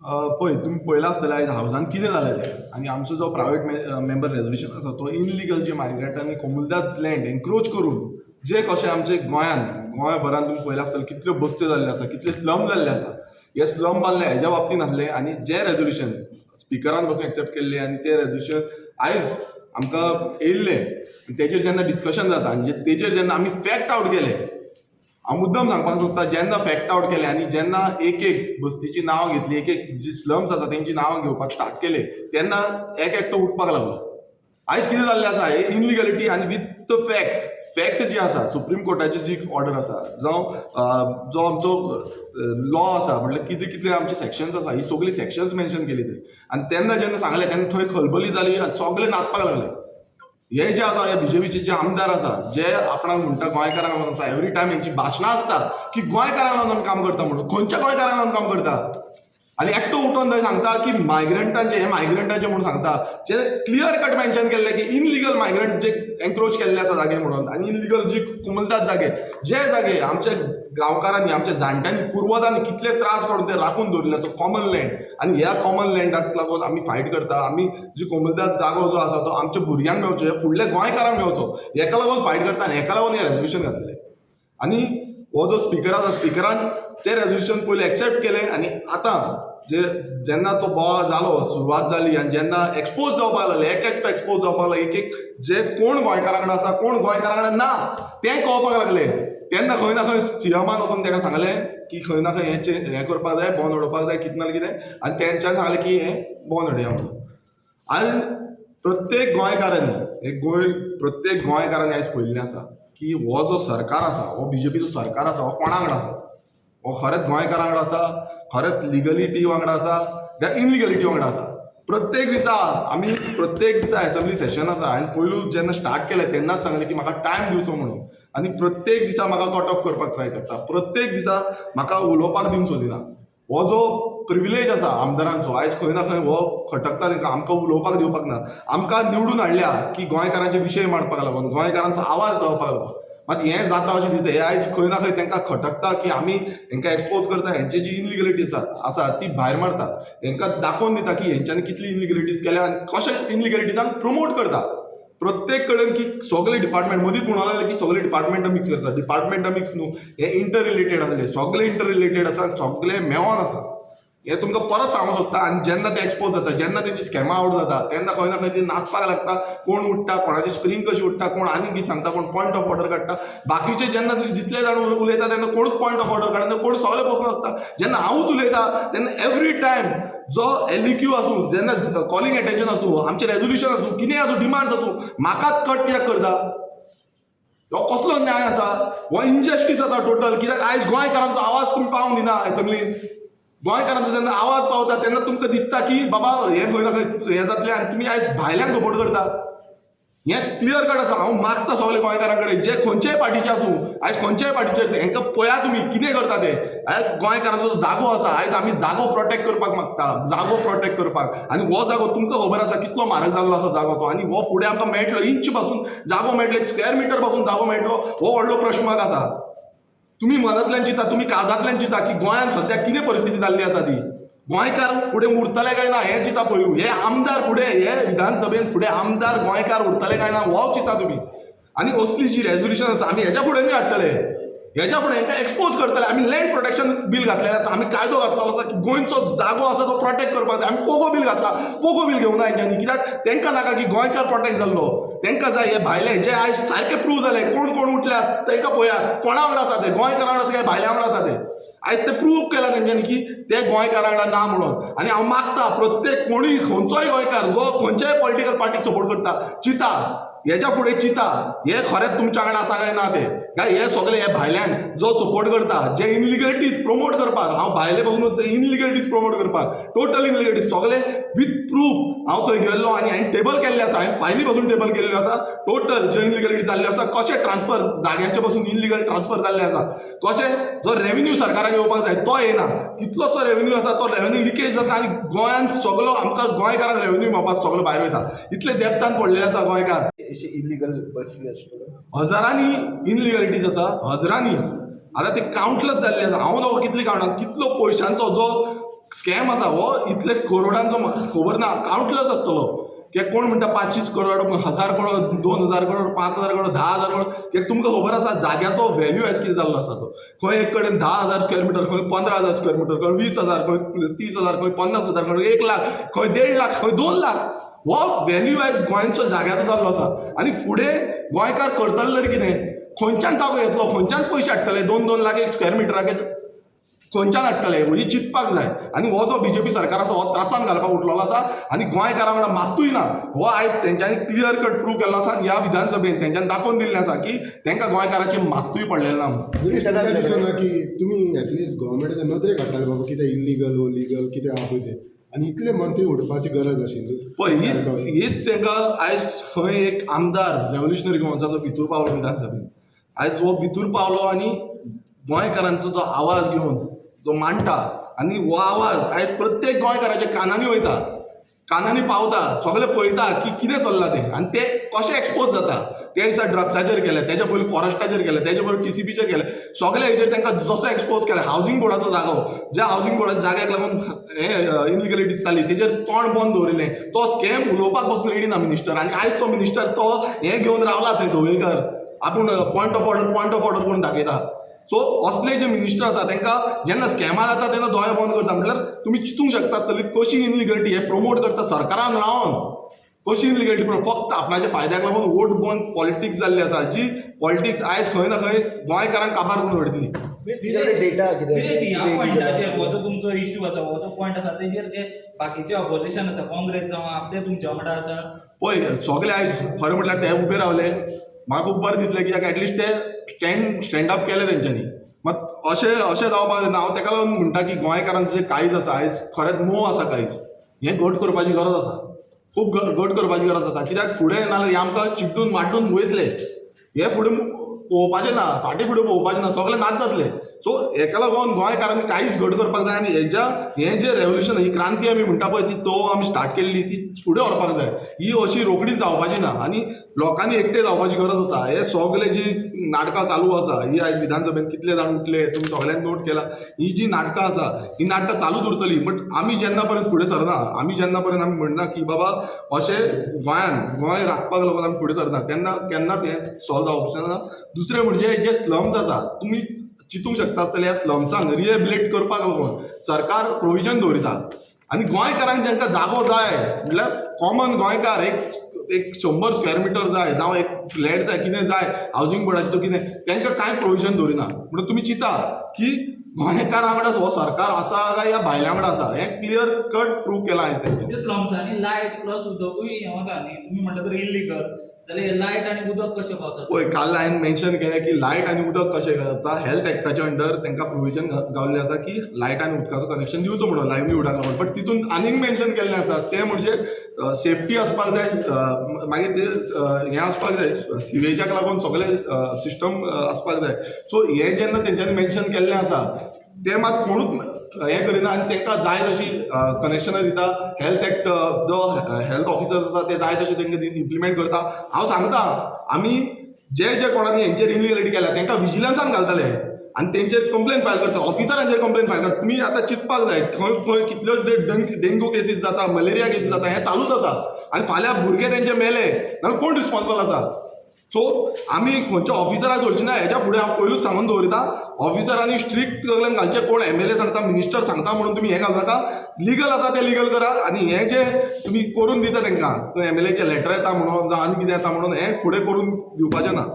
पळय, तुमी पळयलां आसतलें आयज हावजान कितें जालें तें. आनी आमचो जो प्रायवेट मेंबर रेजोल्युशन आसा, तो इनलिगल जे मायग्रंटांनी कोमुनिदाद लँड एनक्रोच करून जे कशें आमचे गोंयान, गोंयभरान तुमी पळयलां आसतलें, कितल्यो बस्त्यो जाल्ल्यो आसा, कितले स्लम जाल्ले आसा, हे स्लम बांदले हेज्या बाबतीन आसले. आनी जे रेजोल्युशन स्पिकरान पासून एक्सेप्ट केल्ले आनी ते रेजोल्युशन आयज आमकां येयल्ले, तेजेर जेन्ना डिस्कशन जाता आनी तेजेर जेन्ना आमी फॅक्ट आवट केले, हांव मुद्दम सांगपाक सोदता, जेन्ना फॅक्ट आवट केले आनी जेन्ना एक एक बस्तीची नांवां घेतली, एक एक जी स्लम्स आसा तेंची नांवां घेवपाक स्टार्ट केले, तेन्ना एक एकटो उठपाक लागलो. आयज कितें जाल्लें आसा, हे इनलिगलिटी आनी विथ the fact, fact जी आसा, सुप्रीम कोर्टाची जी ऑर्डर आसा, जावं जो आमचो लॉ आसा, म्हटल्यार कितें कितें आमचे सेक्शन्स आसा, ही सगळीं सेक्शन्स मेन्शन केली थंय. आनी तेन्ना जेन्ना सांगलें तेन्ना थंय खलबली जाली आनी सगळे नाचपाक लागले. हे जे आसा, हे बीजेपीचे जे आमदार आसा, जे आपणाक म्हणटा गोंयकारांक लागून आसा, एवरी टायम हेंची भाशणां आसता की गोंयकारांक लागून आमी काम करता म्हणून. खंयच्या गोंयकारांक लागून काम करता? आनी एकटो उठोन थंय सांगता की मायग्रंटांचे, हे मायग्रंटांचे म्हणून सांगता, जे क्लियर कट मेन्शन केल्ले की इनलिगल मायग्रंट जे एनक्रोच केल्ले आसा जागे म्हणून आनी इनलिगल जी कोमुनिदाद जागे, जे जागे आमच्या गांवकारांनी, आमच्या जाणट्यांनी, पुर्वजांनी कितले त्रास काडून ते राखून दवरिल्ले तो कॉमन लँड. आनी ह्या कॉमन लँडाक लागून आमी फायट करता. आमी जी कोमुनिदाद जागो जो आसा तो आमच्या भुरग्यांक मेवचो, फुडल्या गोंयकारांक मेवचो, हेका लागून फायट करता आनी हेका लागून हें रेजोल्युशन घातलें. आनी हो जो स्पिकर आसा, स्पिकरान तें रेजोल्युशन पयलीं एक्सेप्ट केलें. आनी आतां जे जेन्ना तो बोवाळ जालो, सुरवात जाली आनी जेन्ना एक्सपोज जावपाक लागले, एक एकटो एक्सपोज जावपाक लागले, एक एक जे कोण गोंयकारां कडेन आसा, कोण गोंयकारां कडेन ना तें कळपाक लागलें, तेन्ना खंय ना खंय सीएमान वचून ताका सांगलें की खंय ना खंय हें हें करपाक जाय, बॉन्ड उडोवपाक जाय, कितें ना कितें. आनी तेंच्यांनी सांगलें की हें बॉन्ड उडया म्हणून. आनी प्रत्येक गोंयकारांनी हे गोंय, प्रत्येक गोंयकारांनी आयज पळयल्लें आसा की हो जो सरकार आसा, हो बीजेपीचो सरकार आसा, हो कोणा वांगडा आसा? हो खरेंच गोंयकारां वांगडा आसा? खरेंच लिगलिटी वांगडा आसा काय इनलिगलिटी वांगडा आसा? प्रत्येक दिसा आमी, प्रत्येक दिसा एसेंब्ली सेशन आसा. हांवें पयलू जेन्ना स्टार्ट केलें तेन्नाच सांगलें की म्हाका टायम दिवचो म्हणून. आनी प्रत्येक दिसा म्हाका कट ऑफ करपाक ट्राय करता, प्रत्येक दिसा म्हाका उलोवपाक दिवंक सोदिना. हो जो प्रिविलेज आसा आमदारांचो, आयज खंय ना खंय हो खटकता तांकां, आमकां उलोवपाक दिवपाक ना. आमकां निवडून हाडल्या की गोंयकारांचे विशय मांडपाक लागून, गोंयकारांचो आवाज जावपाक लागून. मात हें जाता अशें दिसता, हें आयज खंय ना खंय तांकां खटकता की आमी हेंकां एक्सपोज करता, हेंची जी इनलिगलिटीज आसा ती भायर मारता, हेंकां दाखोवन दिता की हेंच्यांनी कितली इनलिगलिटीज केल्या आनी कशें इनलिगलिटीजांक प्रमोट करता प्रत्येक कडेन, की सगळे डिपार्टमेंट मदींच म्हणूंक लागले की सगळे डिपार्टमेंटां मिक्स करता. डिपार्टमेंटां मिक्स न्हू, हे इंटर रिलेटेड आसले, सगळे इंटर रिलेटेड आसा, सगळे मेळोन आसा, हें तुमकां परत सांगूंक सोदता. आनी जेन्ना ते एक्सपोज जाता, जेन्ना तेंची स्कॅमां आवट जाता, तेन्ना खंय ना खंय ती नाचपाक लागता. कोण उठ्ठा, कोणाची स्प्रींग कशी उठ्ठा, कोण आनी कितें सांगता, कोण पॉयंट ऑफ ऑर्डर काडटा. बाकीचे जेन्ना जितले जाण उलयता तेन्ना कोणूच पॉयंट ऑफ ऑर्डर काडना, कोण सगळे बसून आसता. जेन्ना हांवूच उलयता तेन्ना एवरी टायम जो एलईक्यू आसूं, जेन्ना कॉलिंग एटेन्शन आसूं, आमचें रेजोल्युशन आसूं, कितेंय आसूं, डिमांड्स आसूं, म्हाकाच कट कित्याक करता? हो कसलो न्याय आसा? हो इनजस्टीस आसा टोटल. कित्याक आयज गोंयकारांचो आवाज तुमी पावंक दिना एसेंब्लीन. गोंयकारांचो जेन्ना आवाज पावता तेन्ना तुमकां दिसता की बाबा हें खंय ना खंय हें जातलें आनी तुमी आयज भायल्यांक सपोर्ट करता. हें क्लियर कट आसा. हांव मागता सगळे गोंयकारां कडेन, जे खंयच्याय पार्टीचे आसूं, आयज खंयच्याय पार्टीचे, हेंकां पळया तुमी कितें करता ते. आयज गोंयकारांचो जो जागो आसा, आयज आमी जागो प्रोटेक्ट करपाक मागता, जागो प्रोटेक्ट करपाक. आनी हो जागो तुमकां खबर आसा कितलो म्हारग जाल्लो आसा जागो तो. आनी हो फुडें आमकां मेळटलो, इंच पासून जागो मेळटलो, एक स्क्वेअर मिटर पासून जागो मेळटलो, हो व्हडलो प्रश्न आसा. तुमी मनांतल्यान चिंता, तुमी काळजांतल्यान चिंता की गोंयांत सद्या कितें परिस्थिती जाल्ली आसा ती. गोंयकार फुडें उरतले काय ना हें चिंता पयलू. हे आमदार फुडें, हे विधानसभेन फुडें आमदार गोंयकार उरतले काय ना हो चिंता तुमी. आनी असली जी रेजोल्युशन आसा, आमी हेच्या फुडें हाडटले, हेच्या फुडें हेंकां एक्सपोज करतले. आमी लँड प्रोटेक्शन बील घातलेलें आसा, आमी कायदो घातलेलो आसा की गोंयचो जागो आसा तो प्रोटेक्ट करपाक जाय. आमी पोगो बील घातला, पोगो बील घेवना हेंच्यांनी. कित्याक तेंकां नाका की गोंयकार प्रोटेक्ट जाल्लो, तेंकां जाय हे भायले जे आयज सारके प्रूव जाले. कोण कोण उठल्यात तेंकां पळयात, कोणा वांगडा आसा ते, गोंयकारां वांगडा आसा काय भायल्या वांगडा आसा ते. आयज ते प्रूव केला तेंच्यांनी की ते गोंयकारां वांगडा ना म्हणून. आनी हांव मागता प्रत्येक कोणूय, खंयचोय गोंयकार जो खंयच्याय पॉलिटिकल पार्टीक सपोर्ट करता, चिंता, हेच्या फुडें चिंता, हे खरेंच तुमच्या वांगडा आसा काय ना ते. काय हे सगळे हे भायल्यान जो सपोर्ट करता, जे इनलिगलिटीज प्रमोट करपाक, हांव भायले पासून इनलिगलिटीज प्रमोट करपाक, टोटल इनलिगलिटीज सगळे विथ प्रूफ हांव थंय गेल्लो आनी हांवें टेबल केल्ले आसा, हांवें फायली पासून टेबल केल्ल्यो आसा. टोटल ज्यो इनलिगलिटी जाल्ल्यो आसा, कशें ट्रान्सफर जाग्यांचे पासून इनलिगल ट्रान्सफर जाल्ले आसा, कशें जो रेवेन्यू सरकाराक येवपाक जाय तो येना, कितलोसो रेवेन्यू आसा तो रेवेन्यू लिकेज जाता आनी गोंयांत सगलो आमकां गोंयकारांक रेवेन्यू मेळपाक सगलो भायर वयता. इतले देपतान पडलेले आसा गोंयकार. अशी इलिगल बसी आसतल्यो. हजारांनी इनलिगलिटीज आसा, हजारांनी. आतां ते कावंटलेस जाल्ले आसा. हांव न्हू कितले कावंट, कितलो पयशांचो जो स्कॅम आसा हो इतले करोडांचो म्हाका खबर ना, कावंटलस आसतलो. कित्याक कोण म्हणटा 500 करोड, 1000 करोड, 2000 करोड, 5000 करोड, 10,000 करोड. कित्याक तुमकां खबर आसा जाग्याचो व्हॅल्यू आयज कितें जाल्लो आसा तो. खंय एक कडेन 10,000 स्क्वेअर मिटर, खंय 15,000 स्क्वेअर मिटर, खंय 20,000, खंय 30,000, खंय 50,000, खंय 1 लाख, खंय 1.5 लाख, खंय 2 लाख. हो व्हॅल्यू आयज गोंयचो जाग्याचो जाल्लो आसा. आनी फुडें गोंयकार करतले तरी कितें? खंयच्यान जागो येतलो? खंयच्यान पयशे हाडटले? 2-2 लाख एक स्क्वेअर मिटराक खंयच्यान हाडटले? म्हणजे चिंतपाक जाय. आनी हो जो बीजेपी सरकार आसा हो त्रासान घालपाक उठलेलो आसा आनी गोंयकारां वांगडा मात्तूय ना. हो आयज तेंच्यांनी क्लियर कट प्रूव केल्लो आसा आनी ह्या विधानसभेन तेंच्यांनी दाखोवन दिल्लें आसा की तेंकां गोंयकाराची मात्तूय पडलेलें ना म्हणून. गिरीश, तुमकां दिसना की तुमी एटलिस्ट गव्हर्मेंटाच्या नदरेक हाडटाले बाबा कितें इल्लिगल वो लिगल कितें आहा पळय तें, आनी इतले मंत्री उडपाची गरज आशिल्ली? पळय, हीच तांकां आयज खंय एक आमदार रेव्होल्युशनरी गोवन्साचो भितूर पावलो विधानसभेन. आयज हो भितूर पावलो आनी गोंयकारांचो जो आवाज घेवन जो मांडटा आनी हो आवाज आयज प्रत्येक गोंयकाराच्या कानांनी वयता, कानांनी पावता. सगळे पळयता की कितें चल्लां तें आनी तें कशें एक्सपोज जाता. त्या दिसा ड्रग्साचेर केलें, तेच्या पयलीं फॉरेस्टाचेर केलें, तेच्या पयलीं टीसीपीचेर केलें. सगळे हेचेर तांकां जसो एक्सपोज केलें, हावजींग बोर्डाचो जागो, ज्या हावजींग बोर्डाच्या जाग्याक लागून हे इनलिगलिटीज जाली, तेजेर तोंड बंद दवरिल्लें. तो स्कॅम उलोवपाक बसून रेडी ना मिनिस्टर. आनी आयज तो मिनिस्टर तो हें घेवन रावला थंय धवळीकर, आपूण point of order, point of order करून दाखयता. सो असले जे मिनिस्टर आसा तांकां जेन्ना स्कॅमां जाता तेन्ना दोळे बंद करता. म्हटल्यार तुमी चिंतूंक शकता आसतली कशी इनलिगलिटी हे प्रमोट करता सरकारान रावन, कशी इनलिगलिटी फक्त आपणाच्या फायद्याक लागून. वोट बँक पॉलिटिक्स जाल्ली आसा, जी पॉलिटिक्स आयज खंय ना खंय गोंयकारांक काबार करून उडयतली. तुमच्याकडे डेटा कितें? विनेश, ह्या कितें पॉयंटाचेर हो जो तुमचो इशू आसा, हो जो पॉयंट आसा, तेजेर जे बाकीचे ऑपोजिशन आसा, काँग्रेस जावं आप, ते तुमच्या वांगडा आसा? पळय, सगळे आयज खरें म्हटल्यार ते उबे रावले, म्हाका खूब बरें दिसलें, कित्याक एटलिस्ट ते स्टँड अप केलें तेंच्यांनी. मात अशें अशें जावपाक जायना. हांव तेका लागून म्हणटा की गोंयकारांचें जे काळीज आसा आयज खरेंच मोव आसा काळीज, हें घट करपाची गरज आसा, खूब घट करपाची गरज आसा. कित्याक फुडें नाजाल्यार हे आमकां चिड्डून माड्डून वयतले. हे फुडें पळोवपाचें ना, फाटीं फुडें पळोवपाचें ना, सगळें नाच जातलें. सो हेका लागून गोंयकारांनी काळीज घट करपाक जाय आनी हेज्या हें जें रेवोल्युशन, ही क्रांती आमी म्हणटा पळय, ती चव आमी स्टार्ट केल्ली ती फुडें व्हरपाक जाय. ही अशी रोखडीच जावपाची ना आनी लोकांनी एकटे जावपाची गरज आसा. हे सगळे जी नाटकां चालू आसा, ही आयज विधानसभेन कितले जाण उठले तुमी सगळ्यांनी नोट केला. ही जी नाटकां आसा ही नाटकां चालूच उरतली. बट आमी जेन्ना पर्यंत फुडें सरना, आमी जेन्ना पर्यंत आमी म्हणना की बाबा अशें गोंयान गोंय राखपाक लागून आमी फुडें सरना, तेन्ना केन्नाच हें सॉल्व जावपाचें ना. दुसरें म्हणजे जे स्लम्स आसा, तुमी चिंतूंक शकता आसतले, ह्या स्लम्सांक रिहेबिलिटेट करपाक लागून सरकार प्रोविजन दवरिता आनी गोंयकारांक जांकां जागो जाय, म्हटल्यार कॉमन गोंयकार एक एक 100 स्क्वेअर मिटर जाय जावं एक फ्लॅट जाय, कितें जाय हावजींग बोर्डाचें तो कितें, तांकां कांय प्रोविजन दवरिना. म्हणून तुमी चिंता की गोंयकारां वांगडा हो सरकार आसा काय ह्या भायल्या वांगडा आसा, हें क्लियर कट प्रूव केलां आयज तेंच्यांनी. म्हणजे स्लम्सांनी लायट प्लस उदकूय हें वता न्ही? तुमी म्हणटा तर इल्लिगल जाल्यार हे लायट आनी उदक कशें पावता? पळय, काल हांवें मेन्शन केलें की लायट आनी उदक कशें जाता. हेल्थ एक्टाच्या अंडर तांकां प्रोविजन गावल्लें आसा की लायट आनी उदकाचो कनेक्शन दिवचो म्हणून लायवलीहुडाक लागून. बट तितून आनीक मेन्शन केल्लें आसा तें म्हणजे सेफ्टी आसपाक जाय, मागीर ते हें आसपाक जाय, सिवेजाक लागून सगळें सिस्टम आसपाक जाय. सो हें जेन्ना तेंच्यांनी मेन्शन केल्लें आसा तें मात कोणूच हें करिना आनी तांकां जाय तशी कनेक्शनां दिता. हेल्थ एक्ट जो हेल्थ ऑफिसर्स आसा ते जाय तशें तांकां इम्प्लिमेंट करता. हांव सांगता, आमी जे जे कोणानी हेंचेर इनलिगलिटी केल्या तांकां विजिलन्सान घालतले आनी तेंचेर कंप्लेन फायल करता, ऑफिसरांचेर कंप्लेन फायल करता. तुमी आतां चिंतपाक जाय, खंय खंय कितल्योच डेंगू केसीस जाता, मलेरिया केसीस जाता, हें चालूच आसा आनी फाल्यां भुरगे तेंचे मेले जाल्यार कोण रिस्पॉन्सिबल आसा? सो आमी खंयच्या ऑफिसराक सोडची ना. हेच्या फुडें हांव पयलूच सांगून दवरिता, ऑफिसरांनी स्ट्रिक्ट सगळ्यांक घालचें. कोण एमएलए सांगता, मिनिस्टर सांगता म्हणून तुमी हें घालू नाका. लिगल आसा तें लिगल करा आनी हें जें तुमी करून दिता तांकां, एमएलएचें लेटर येता म्हणून जावं आनी कितें येता म्हणून हें फुडें करून दिवपाचें ना.